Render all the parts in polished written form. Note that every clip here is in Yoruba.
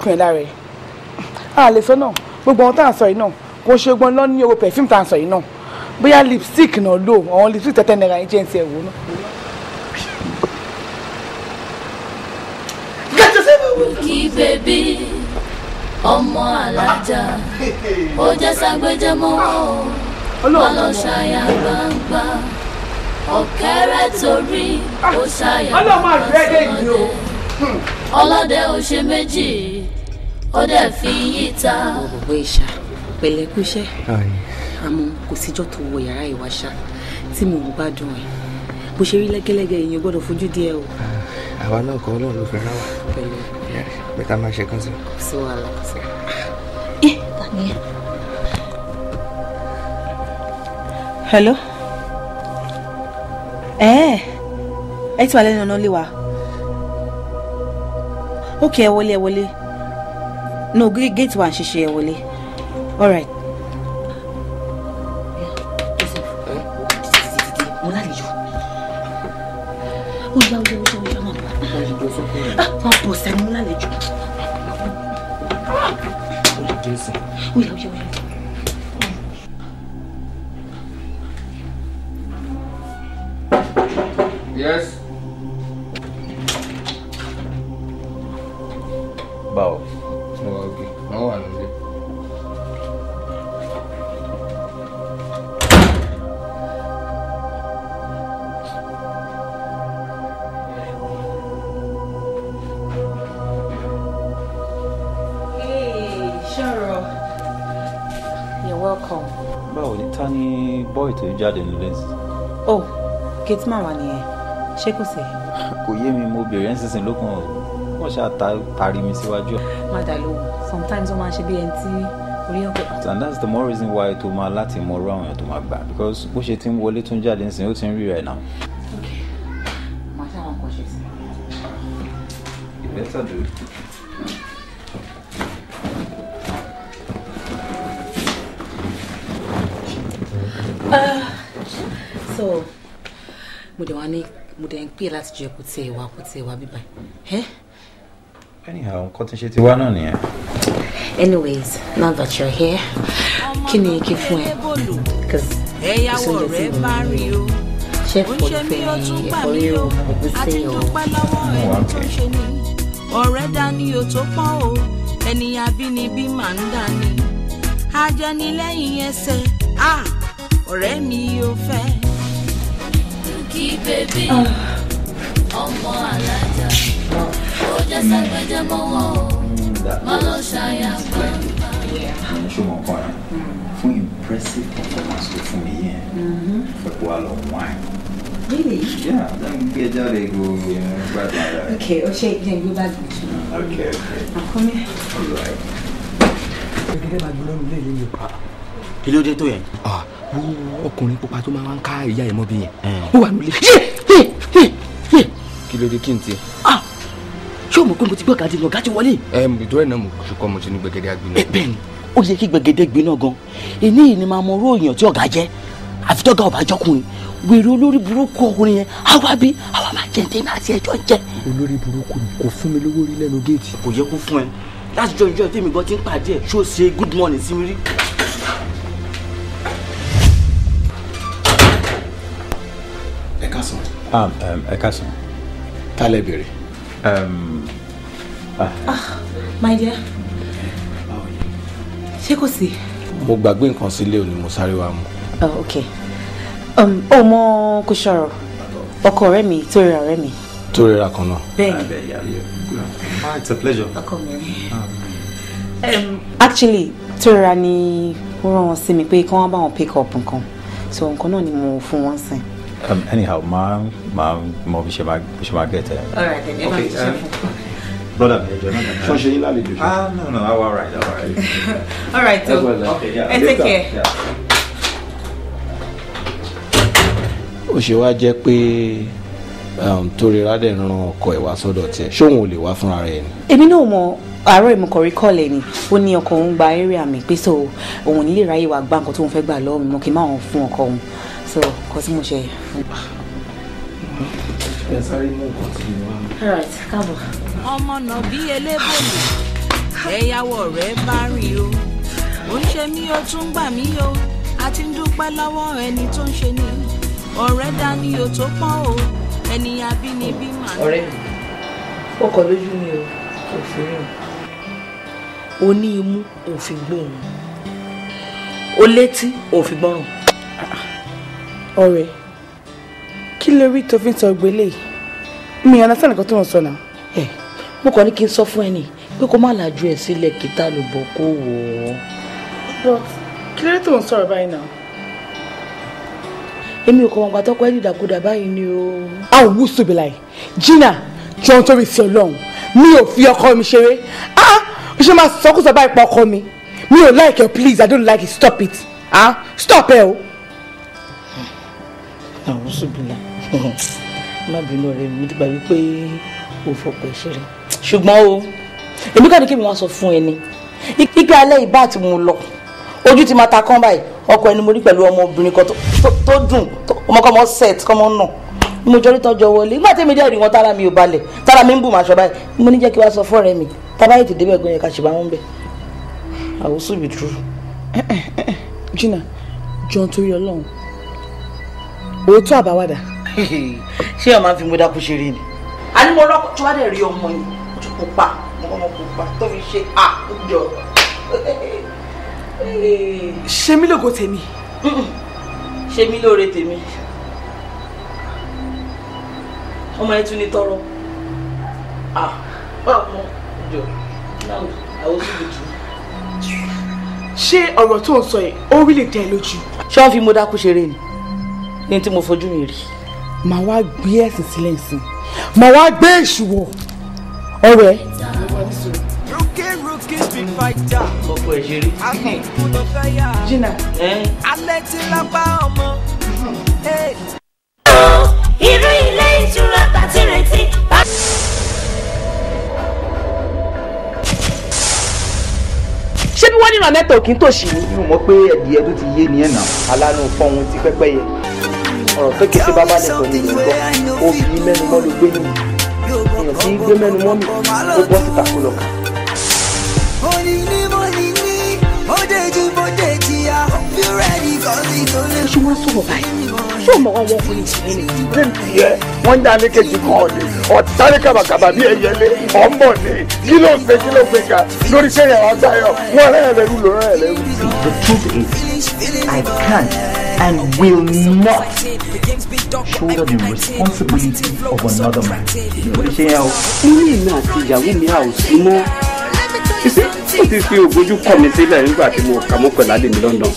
Kùn ẹ̀ lára ẹ̀. A lè sọ náà, gbogbo ohun tá à ń sọ yìí náà, kò ṣe gbọ́n lọ ní owó perfume tá à ń sọ yìí náà. Bóyá lipstick náà lò, àwọn lipstick tẹ́tẹ́ náírà yín jẹ́ ń tiẹ̀ wò náà. Kí bèbí ọmọ alájà ó jẹ́ ságbéjẹ́ mọ́wọ́ má lọ ṣàyà gbangba ọ̀kẹ́rẹ́ torí ó ṣàyà gbangba sọlọ́dẹ ọlọ́dẹ ò ṣe méjì ó dẹ̀ fi yí ta. Ọ̀bọ̀bọ̀ ìṣà pẹ̀lẹ́ kúṣẹ́ àmọ́ kò síjọ́ tó wọ yàrá ìwàṣà tí mò ń gbádùn ẹ̀ bó ṣe rí lẹ́gẹ́lẹ́gẹ́ èèyàn gbọ́dọ̀ fojú díẹ̀ o. Àwa náà kọ́ Ọlọ́run ló fẹ́ rán wa. Pẹ̀lẹ́. Bẹ́ẹ̀ máa ṣe kan sí. Kò sí wàhálà kò sí. Ẹ ta ni ẹ. Hello. Ẹ ẹ ti wà lẹ́nu ọ̀nà ilé wa. Ok, ẹ wọlé ẹ wọlé. No, gate wa ń ṣiṣẹ́ ẹ wọlé. All right. Mo lálejò. Ó yá ó yá ó yá ó yá máa bọ̀. Máa bọ̀ sẹ́ni mo lálejò. Ó yá ó yá ó yá. Yes. Báwo? Mo wà òkè, wọ́n wà nílé. Hey, Ṣọ̀rọ̀. You're welcome. Báwo ni ta ni boy tó jáde nílé sí? Oh, gate man wà nìyẹn. Ṣé kò sí? Kò yé mi, mo bèrè nísinsìnyí lókun o. Wọ́n ṣáà tarí mi síwájú. Má dà lóhùn. Sometimes wọ́n máa ń ṣe bí ẹni tí orí ọkọ̀. And that's the more reason why tó máa láti mọ irú àwọn èèyàn tó máa gbà because bó ṣe ti ń wọlé tó ń jáde nísìnyí ó ti ń rí rẹ̀ náà. Okay. Màá ṣàwọn nǹkan ṣe sí. You better do. So, mo dẹ̀ wá ní mo dẹ̀ ń pè láti jẹ́ kó tiẹ̀ wá bíbá ẹ̀. Anyhow, nǹkan tí ń ṣe ti wá náà nìyẹn. Anyways, now that you're here, kí ni kí fún ẹ? Because ẹ̀yàwó rẹ̀ bá rí o. Ṣé ẹ̀fọ́ ló fẹ́ ní ẹ̀fọ́ rírò ẹ̀gúsí o? Ọ̀rẹ́ dání o tó pọ́n o, ẹni abínibí máa ń dání. Ajẹnilẹ́yìn ẹsẹ̀, ọ̀rẹ́ mi ò fẹ́. Kí bèbí ọmọ alájà ó jẹ́ ságbéjẹ́ mọ́wọ́ má lọ ṣàyà gbangba. Ṣùgbọ́n kan rẹ̀ fún impressive performance tó fún mi yẹn fẹ́ kó wa lọ wine. Really? Yeah, then gbé jáde go gbádùn ara rẹ̀. Okay, ó ṣe jẹ́ gbé báàgì mi. Okay, okay. I'm coming. All right. Gẹ́gẹ́ bá gbóná nílé yìí ni o. Kí ló dé tó yẹn? Ọkùnrin pupa tó máa ń ká ìyá ẹ̀ mọ́ bí yẹn. Ó wà nílé. Kí ló dé kí n tiẹ̀? Ṣé o mọ̀ pé mo ti gbọ́ gàdí lọ gàdí wọlé? Ìdúró ẹ̀ náà mo ṣùkọ́ mo ti ní gbẹ̀gẹ́dẹ́ agbiná. Bẹ́ẹ̀ ni, ó yẹ kí gbẹ̀gẹ́dẹ́ gbiná gan. Èní yìí ni máa mọ orú èèyàn tí ọ̀gá jẹ́. Àfi tọ́gá ọ̀bá jọkùnrin. Wèrè olórí burúkú ọkùnrin yẹn, àwa bí àwa máa jẹ tèmi àti ẹjọ́ jẹ. Olórí burúkú ni kò fún mi lówó rí lẹ́nu géètì. Kò yẹ kó fún ẹ. Láti jọ ìjọ tèmi gan ti ń pàdé ẹ̀, ṣó ṣe good morning sí mi rí. Ẹ káàsán. Ẹ káàsán. Ta lẹ béèrè? My dear. Ṣé kò sí? Mo gbàgbé nǹkan sílé òní mo sáré wá mú. Oh, okay. Ó mọ kò sọ̀rọ̀. Ọkọ ọ̀rẹ́ mi tó rira ọ̀rẹ́ mi. Tó rira kan náà. Bẹ́ẹ̀ni. It's a pleasure. Ọkọ mi rí. Actually, tó rira ni ó rán wọn sí mi pé kí wọ́n bá wọn pick up nǹkan. So nǹkan náà ni mo fún wọn sìn. Anyhow, ma mo bí ṣe máa get ẹ. All right then, ẹ bá mi ṣe fún. Brother, Ṣé ṣe yín lálejò ṣe? No, I'm all right, I'm all right. All right, so okay, yeah. Take care. Yeah. Ó ṣe wá jẹ́ pé Torira dẹ̀ ran ọkọ ẹ̀ wá sọ́dọ̀ tiẹ̀, ṣé òun ò lè wá fúnra rẹ̀ ni? Èmi náà mọ àárọ̀ ìmọ̀kọ̀rí kọ́ọ̀lẹ̀ ni ó ní ọkọ òun gba area mi pé so òun ò ní lè ráyè wá gbá nǹkan tóun fẹ́ gbà lọ́wọ́ mi mọ́ kí n má wọn fún ọkọ òun so nǹkan tí mo ṣe. Ẹ sáré mú nǹkan tí mo wá. All right, káàbọ̀. Ọmọ náà bí elébòlù Ọ̀rẹ́ yáwó ọ̀rẹ́ bá rìn o, ó ń ṣe mí ó tún gbà mí o, a ti ń dúpẹ́ lọ́wọ́ ẹni tó ń ṣe ni. Ọ̀rẹ́ dání o tó pọ́n o, ẹni abínibí mà. Ọ̀rẹ́ mi, ó kọ lójú mi o, kò fi rìn. O ní imú, ò fi gbóhùn. O létí, ò fi gbọ́ràn. Ọ̀rẹ́, kí ló rí tó fi ń sọ gbélé? Mi ò understand nǹkan tó ń sọ náà. Ẹ, mo kàn ní kí n sọ fún ẹ ní pé kó má lajú ẹ sílẹ̀ kí tá ló bọ̀ kó wọ̀ ọ́. But kí ló rí tó ń sọ̀rọ̀ báyìí náà? Èmi ò kọ̀ wọ́n gbà tọ́kọ ẹ́ dìdàkudà báyìí ni o. Àwùsù bí láì Gina jọ̀ọ́ torí ti Ọlọ́run, mi ò fi ọkọ mi ṣeré. Ah, o ṣe máa sọkúsọ báyìí pa ọkọ mi. Mi ò like it, please, I don't like it, stop it. Ah, stop ẹ o. Àwùsù bí láì, má bínú ọ̀rẹ́ mi, mo ti gbà wípé o fọkọ ẹ ṣeré. Ṣùgbọ́n o, èmi kàn ní kí mi wá sọ fún ẹ ni ipe alẹ́ ìbá àti mo lọ ojú ti máa ta kán báyìí, ọkọ ẹni mo rí pẹ̀lú ọmọbìnrin kan tó dùn, ọmọkọ́mọ set kọ́mọ nà mo jọ rí tọ́jọ́ wọlé. Nígbà tí èmi dẹ́ rí wọn tára mi ò balẹ̀, tára mi ń bù máa ṣọ báyìí, mo ní jẹ́ kí wá sọ fọ́ọ̀rẹ́ mi tábàyè tètè débẹ̀ gan yẹn ká ṣe bá wọn bẹ̀. Àwòsù bí true. Gina jọ̀ọ́ torí Ọlọ́run, òótọ́ àbáwádà. Ṣé ọ máa ń fi mo dákú ṣeré ni? A ní mo rọ́pò tí wàá dẹ̀ rí ọmọ yìí ojú pupa, ọmọ pupa tó fi ṣe à jọ. Ṣe mí lógo tèmi. Ṣe mí lóore tèmi. Ọmọ yẹn tún ní tọrọ. Ọmọ jọ àwòsù bìtú. Ṣé ọ̀rọ̀ tó ń sọ yìí ó rí lè dẹ́ lójú? Ṣé wọ́n fi mo dákú ṣeré ni? Ní tí mo fojú mi rí. Màá wá gbé ẹ̀sìn sílẹ̀ sí. Màá wá gbé èṣù wọ̀. Ọ̀rẹ́. Ọkọ ẹ̀ ṣeré. Gina. Alẹ́ tí lápá ọmọ. Irú ilé ìtura tàti retí. Ṣé bí wọ́n ní ìrànlẹ́ tó kí n tòṣì ni? Mi ò mọ̀ pé ẹ̀dìyẹ tó ti yé ni ẹ̀ nà. Alánú fọ́hun ti pẹ́pẹ́yẹ. Ọ̀rọ̀ tó kété bá balẹ̀ sọ ni ìlú gbọ́. Obì mẹ́nu mọ́ ló gbé nù. Èèyàn tí ń gbé mẹ́nu mọ́ mi, ó bọ́ síta kó lọ kà. Ṣé wọ́n sọ̀rọ̀ báyìí? Ṣé o mọ̀ wọ́n ọkùnrin ìṣẹ̀lẹ̀ ni? Ní tiẹ̀, wọ́n ń dá ní kejì kan ọ̀lẹ̀, ọ̀tá ní kàbàkàbà bí ẹyẹlé, ọ̀nbọ̀ ni, kí ló ń gbé kí ló ń gbé ga lórí sẹ́yìn àwọn àgbáyọ̀, wọ́n rẹ̀ lẹ́rú ló rẹ̀ lẹ́rú. The truth is, I can't and will not shoulder the responsibility of another man. Mo ní èmi àti ìyàwó mi a ò sí mọ́. Ó ti fi ògbójú kọ̀ mí sílẹ̀ nígbà tí mo kà mọ́ pẹ̀lú adé mi London.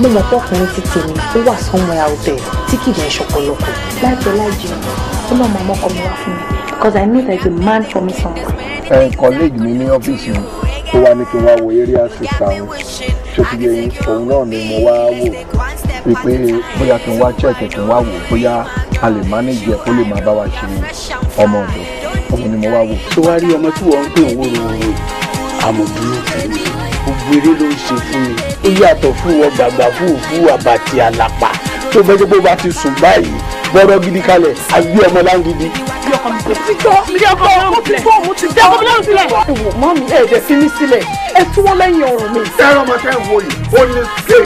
Mo mọ̀ pé ọkùnrin ti tèmi ó wà somewhere out there tí kì í jẹ́ ìṣọ̀pọ̀lọpọ̀. Láìpẹ́ láì jìnnà, ó náà máa mọ́kọ mi wá fún mi because I know there is a man for me somewhere. Ẹ colleague mi ní ọ́fíìsì mi ó wá ní kí n wá wo area sister òun, ṣé ti yẹ yín? Òun náà ni mo wá wò wípé bóyá kí n wá check kí n wá wò bóyá a lè manage ẹ̀ kó lè máa bá wa ṣe ọmọ ọ̀dọ̀, òun ni mo wá wò. Ṣé wàá rí ọmọ tí wọ́n ń pè ń wòrò àmọ̀dúró fún mi? Gbogbo eré ló ń ṣe fún mi. Ó yàtọ̀ fún wọn gbàgbà fúùfú àbàtì àlàpà tó bẹ́ẹ̀ tó bá ti sùn báyìí bọ́rọ̀ gidi kalẹ̀ àgbé ọmọ láǹgidi. Ti gbọ́ mi ọkọ mo ti gbọ́ mo ti gbọ́ ọmọ lọ́rùn sílẹ̀. Ẹ wò mọ́ mi, ẹ dẹ̀ fi mí sílẹ̀, ẹ tú wọ́n lẹ́yìn ọrùn mi. Ẹ̀rọ ọmọ tẹ́ ń wo yìí, ó ní ṣe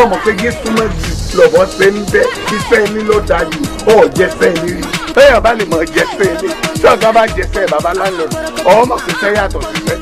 ọmọ pé gé súnmọ́ jù lọ́bọ̀ ṣe ń bẹ́ iṣẹ́ ní ló dáa jù, ọ̀ jẹ́sẹ̀ ní rí. Bẹ́ẹ̀ bá lè mọ̀ jẹ́sẹ̀ ní, tí ọ̀gá bá jẹ́sẹ̀ bàbá láńlọ́ọ̀dù, ọmọ kò sẹ́ yàtọ̀ síṣẹ́.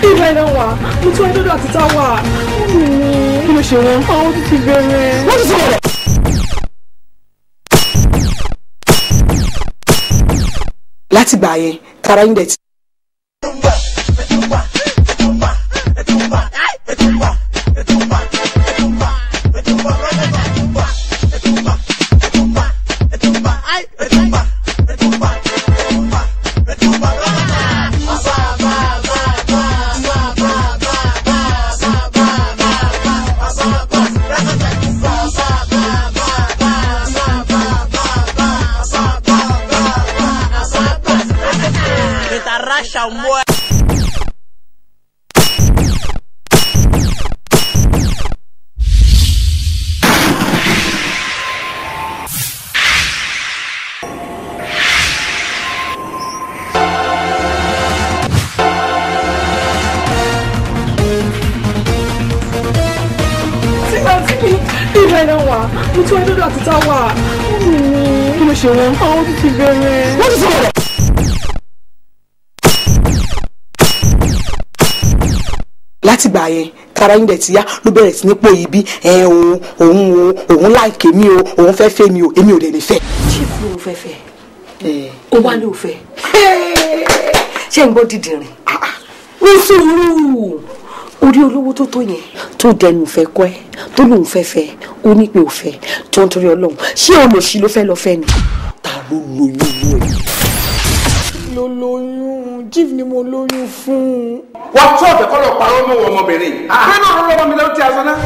Ìgbà iná wà, mo tún ẹjọ́ àti táwà. Kí ló ṣe wọ́n? Àwọn tó ti bẹ̀rẹ̀. Wọ́n ti sọ̀rọ̀. Látìgbà yẹn, tara yín dẹ̀ ti. Mo tún ẹjọ́ àti táwà. Kí ló ṣe wọ́n? Àwọn tó ti bẹ̀rẹ̀. Wọ́n ti sọ̀rọ̀. Látìgbà yẹn, tara yín dẹ̀ ti yá ló bẹ̀rẹ̀ sí ní pò yìí bí òun òun òun láìkè mi o, òun fẹ́ fẹ́ mi o, èmi ò dẹ̀ lè fẹ́. Chief ló ń fẹ́ fẹ́. Ó wá ló fẹ́. Ṣé ń gbọ́ dídìrín? Ní sùúrù. Orí olówó tó tó yẹn tó dẹnu fẹ́ kọ́ ẹ tó lóun fẹ́ fẹ́ ó ní pé ò fẹ́ tó ń torí Ọlọ́run ṣé olòṣì ló fẹ́ lọ fẹ́ ni. Ta ló lóyún inú ẹ. Ló lóyún Chief ni mo lóyún fún. Wà á tún ọ̀fẹ́ kọ́ lọ parọ́ mọ́ wọ ọmọbìnrin kí ló ń rọ́ ọmọ mi lọ́wọ́ tí a sọ náà.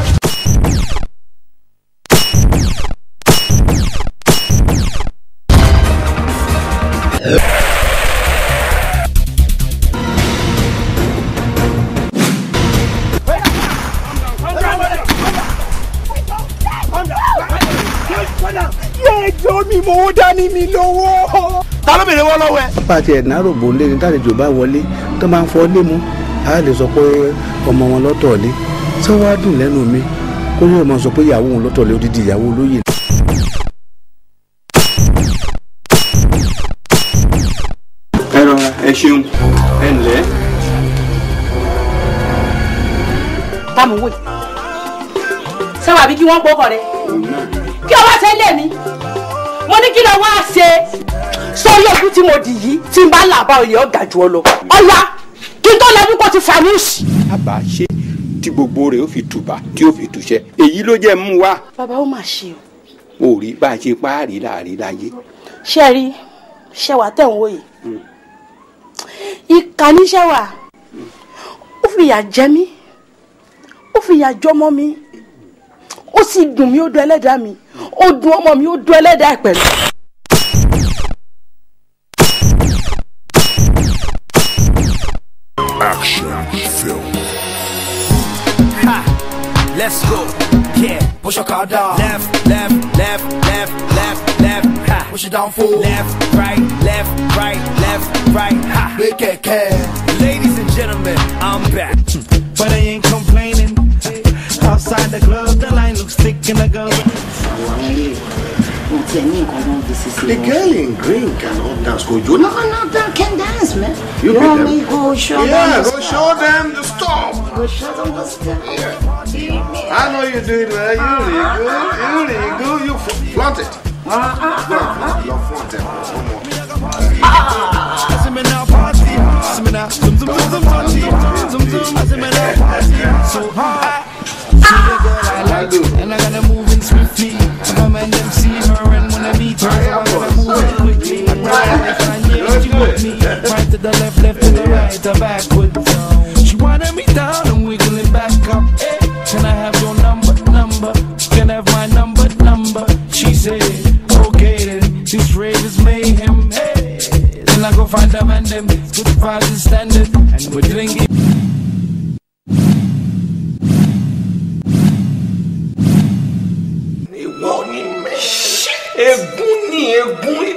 Mi mo dání mi lówó. Ta ló bèrè wọ́n lọ́wọ́ ẹ. Bá tiẹ̀ náròbó ńlé ni tálejò bá wọlé tó máa ń fọ́ lé mu a lè sọ pé ọmọ wọn lọ́tọ̀ lé tí wọ́n á dùn lẹ́nu mi kó yóò máa sọ pé ìyàwó òun lọ́tọ̀ lé odidi ìyàwó olóyè. Ẹ rọra ẹ ṣeun ẹ ǹlẹ́. Táàmù wò yìí sábà bí kí wọ́n gbọ́kọ̀ rẹ kí ọwọ́ ṣe lé mi mo ní kí lọ wá ṣe sórí ojú tí mo dì yìí tí n bá là bá oyè ọ̀gá jù ọ lọ ọ̀ya kí n tó lẹ́nu kó ti fà mí sí. Àbá ṣe tí gbogbo rẹ̀ ó fi tùbà tí ó fi tùṣẹ́ èyí ló jẹ́ mú wa. Bàbá ó mà ṣe o. O rí bá a ṣe páàrí láàrin láyé. Ṣé rí ṣẹwà tẹ̀ ń wò yìí ìkà ní ṣẹwà ó fìyà jẹ mí ó fìyà jọmọ mi ó sì dùn mí ó dùn ẹlẹ́dàá mi ó dùn ọmọ mi ó dùn ẹlẹ́dàá ẹ̀ pẹ̀lú. Action film. Ha! Let's go. Yeah. Push your car down. Left, left, left, left, left, left. Ha! Push it down full. Left, right, left, right, left, right. Ha! Big cat. Ladies and gentlemen, I'm back. But I ain't complaining. Outside the club, the line looks thick and the girls. The girl in green cannot dance. Go, you No, no, that can dance, man. You want them. Me go show yeah, them the go stuff. Show them the stuff. Go show them the stuff. Yeah. I know you do it well. You really good. You really good. You flaunt it. Go and flaunt it. Come on. And I gotta move in swiftly. If I'm and them see her and when I meet her, I gotta move in quickly. I yeah, she want me. Right to the left, left to the right, the backward. She wanted me down and wiggling back up. Hey, can I have your number, number? Can I have my number, number? She said, okay then. This rave is mayhem. Hey, then I go find them and them. Good vibes is standard, and we're drinking. Ègún ni ègún